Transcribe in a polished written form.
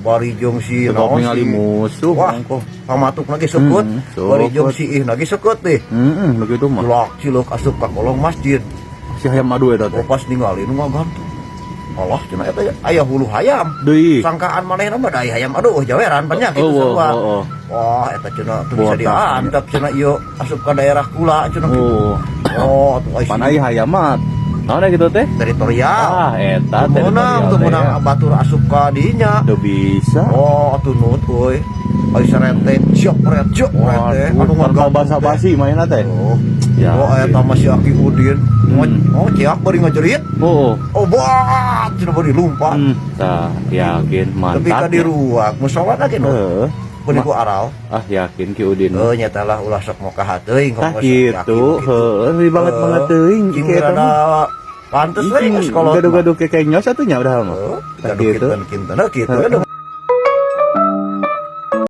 Bari jeung si Tetep naon ningali si musuh Wah. ongkoh. Pamatuk lagi sekut. Bari jeung Sukut. si ih lagi sekut deh. Heeh, nu kitu mah. Cilak cilok asup ka kolong masjid. Si hayam adu eta teh. Oh, pas ningali nu ngagantung. Allah, cenah eta aya hulu hayam. Deui. Sangkaan manehna mah da aya hayam aduh jaweran banyak gitu Oh, sarua. oh. Wah, eta cenah teu bisa Botak. diantep cenah ieu asup ka daerah kula cenah gitu. Oh, Oh, atuh ai pan ai hayam mah. Naon gitu teh? Teritorial. Ah, eta Teu meunang, teu teh, meunang ya. Batur asup ka dinya. Teu bisa. Oh, atuh nut euy. Ai serete, siap ret, siap ret teh. Waduh, Anu tanpa ngagantung basa-basi mainna teh. Oh. Ya. Oh, eta mah si Aki Udin. Oh, ciak bari ngajerit. Oh. Oh, bat, cenah bari lumpat. Tah, yakin Tapi ka mantap. di ruang musola lagi no. Heeh. Bari ku aral. Ah, yakin Ki Udin. Heuh, nyata lah ulah sok moka teuing. Tah gitu, heueuh banget banget teuing Cing kieu eta mah. Rada pantes we geus kolot. Gaduh-gaduh ke kenyos atuh nya udah mah. Heuh, Tah gaduh gitu. Kinten-kinten kitu we